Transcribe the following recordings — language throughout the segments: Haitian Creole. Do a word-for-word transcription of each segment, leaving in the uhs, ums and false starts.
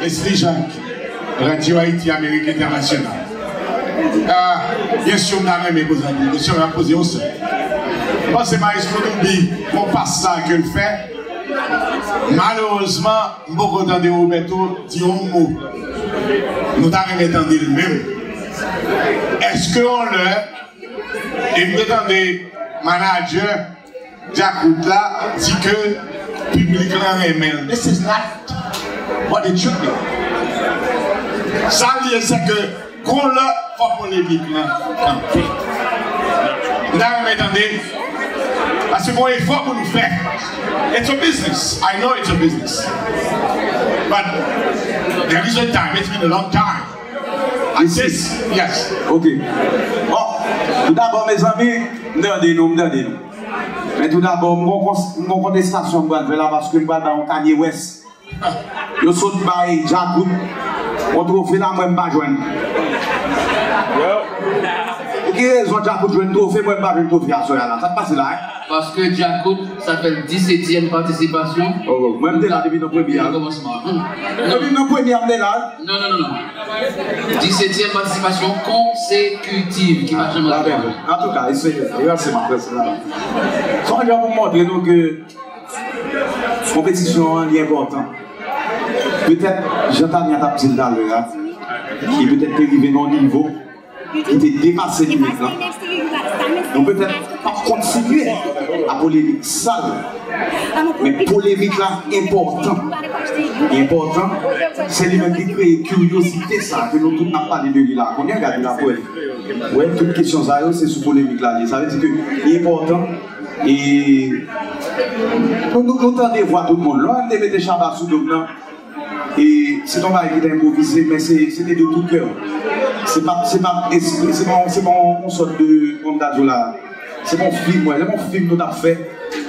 Leslie Jacques, Radio Haïti Amérique Internationale. Ah, byen si, m ta renmen poze yon kesyon, m ap poze yon sèl. M panse Maestro Douby, bon pas sa ke l fè, malerezman, m poko tande Roberto di yon mo. Nou ta renmen tande l menm. Èske yon lè, e m te tande manadjè Djakout la di ke piblik lan renmen l. This is not what it should be. Sa l ye, se ke gon lè fò polemik lan kanpe. M ta renmen tande, paske gon efò pou nou fè. It's a business. I know it's a business. But there is a time. It's been a long time. Yes. Yes. Ok. Bon, tou dabò, mezanmi, m tande nou, m tande nou. Men tou dabò, m gon kons-, m gon kontestasyon m pral fè la paske m pral bay yon Kanye West. Yo sot bay Djakout yon twofe la, mwen m pa jwenn. Pou ki rezon Djakout jwenn twofe, mwen m pa jwenn twofe aswè a la? Sa k pase la, en? Paske Djakout, sa fè l disetyèm patisipasyon. Oh, oh, mwen m te la depi nan premye a. Depi nan kòmansman. Depi nan premye a, m te la. Non, non, non, non. Disetyèm patisipasyon konsekitiv ki pa janm rive. Antouka, e se, e se yon jan pou m montre nou ke konpetisyon an, li enpòtan. Petèt, jan Tania t ap di l talè a, li petèt te rive nan yon nivo ki te depase limit lan. Nou petèt p ap kontinye a polemik sal, men polemik la enpòtan. Li enpòtan, se li menm ki kreye kiryozite sa ke nou tout n ap pale de li la. Kounye a, gade la, pou wè. Wè, tout kesyon sa yo, se sou polemik la li ye. Sa vle di ke li enpòtan. E nou, nou, nou tande vwa tout moun. Lè m te mete Shabba sou do m nan, e se t on bagay ki te enpwovize, men se, se te de tout kè. Se pa, se pa espre, se pa, se pa yon, yon sòt de, kòman m ta di w la, se pa yon fim, wè. Lè yon fim nou t ap fè,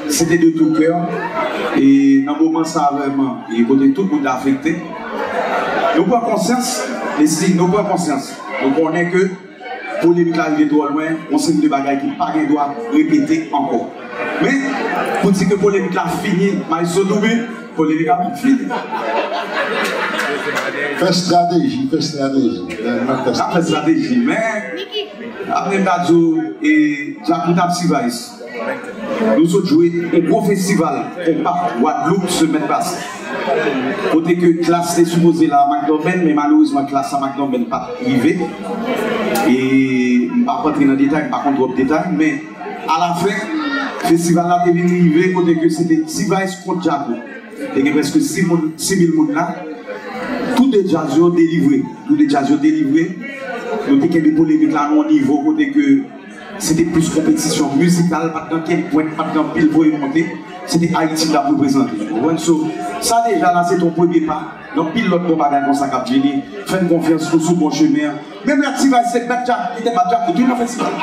se te de tout kè. E nan moman sa a vrèman, e kote tout moun te afekte, nou pran konsyans, e si nou pran konsyans, nou konnen ke polemik la rive twò lwen, yon seri de bagay ki pa gen dwa repete ankò. Men, pou di ke polemik la fini, Maestro Douby, polemik la pa fini. Fè estrateji, fè estrateji. N ap fè estrateji, men, apre m ta di w, e, Djakout ap T-Vice. Nou sot jwe yon gwo festival konpa Gwadloup semèn pase. Kote ke Klass te sipoze la a McDormand, men malerezman Klass a McDormand pa t rive. E m p ap antre nan detay, m pa konn twòp detay, men alafen, festival la te vin rive kote ke se te T-Vice kont Djakout. Te gen prèske sis moun, sis mil moun la. Tou de djaz yo delivre. Tou de djaz yo delivre. Nou te kenbe polemik la nan yon nivo kote ke se te plis konpetisyon mizikal, pa t gen ankenn pwent, pa t gen anpil voye monte. Se te Ayiti n t ap reprezante. Ou konprann? So, sa deja la, se te yon premye pa. Gen anpil lòt bon bagay konsa k ap vini. Fè n konfyans, nou sou bon chemen an. Menm lè T-Vice se bat Djakout, li te bat Djakout wi nan festival.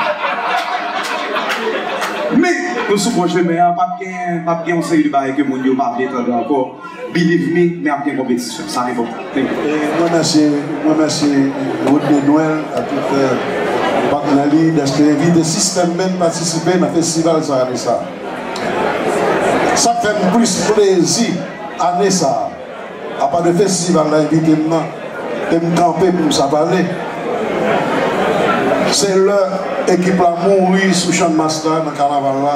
Men, nou sou bon chemen an, p ap gen, p ap gen yon seri de bagay ke moun yo pa vle tande ankò. Believe me, men ap gen konpetisyon. Sa enpòtan. Thank you. E mwen mèsye, mwen mèsye Rodney Noël ak tout, e, patnè li dèske envite System Band patisipe nan festival sa ane sa. Sa k fè m plis plezi ane sa, apa de festival la envite m nan, e m kanpe pou m sa pale, se lè ekip la mouri sou Channmas la nan kanaval la.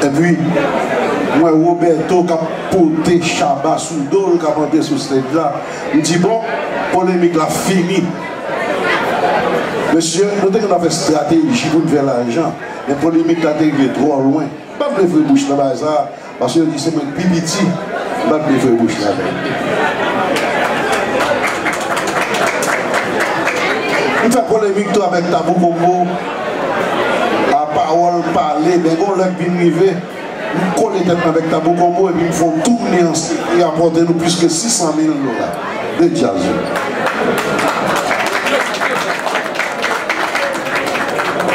Epi, m wè Roberto k ap pote Shabba sou do l, k ap antre sou stage la. M di, bon, polemik la fini. Mesye, nou te gentan fè estrateji pou n fè lajan, men polemik la te rive twò lwen. M pa t vle fre bouch nan bagay sa a, paske yo di se mwen k pi piti, m pa t vle fre bouch ladan l. M fè polemik tou avèk Tabou Combo, a pawòl pale, men gon lè k vin rive, m kole tèt mwen avèk Tabou Combo epi m fè yon toune ansanm, e rapòte nou plis ke sis san mil dola de djaz yo.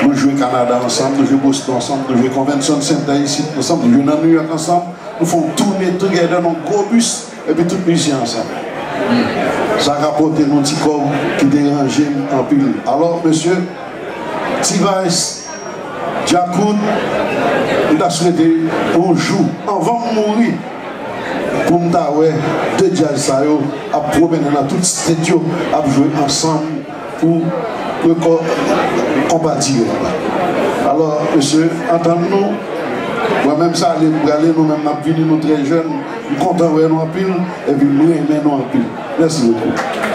Nou jwe Kanada ansanm, nou jwe Boston ansanm, nou jwe Convention Center isit ansanm, nou jwe nan New York ansanm. Nou fè yon toune together nan yon gwo bis, epi tout mizisyen ansanm. Sa rapòte nou ti kòb ki deranje m anpil. Alò, mesye, T-Vice, Djakout, m ta swete yon jou, anvan m mouri, pou m ta wè de djaz sa yo ap pwomennen nan tout state yo, ap jwe ansanm pou rekò konpa dirèk la. Alò, mesye, antann nou. Mwen menm, sa ale, m prale, nou menm, n ap vini, nou trè jèn. M kontan wè nou anpil, epi m renmen nou anpil. Mèsi bokou.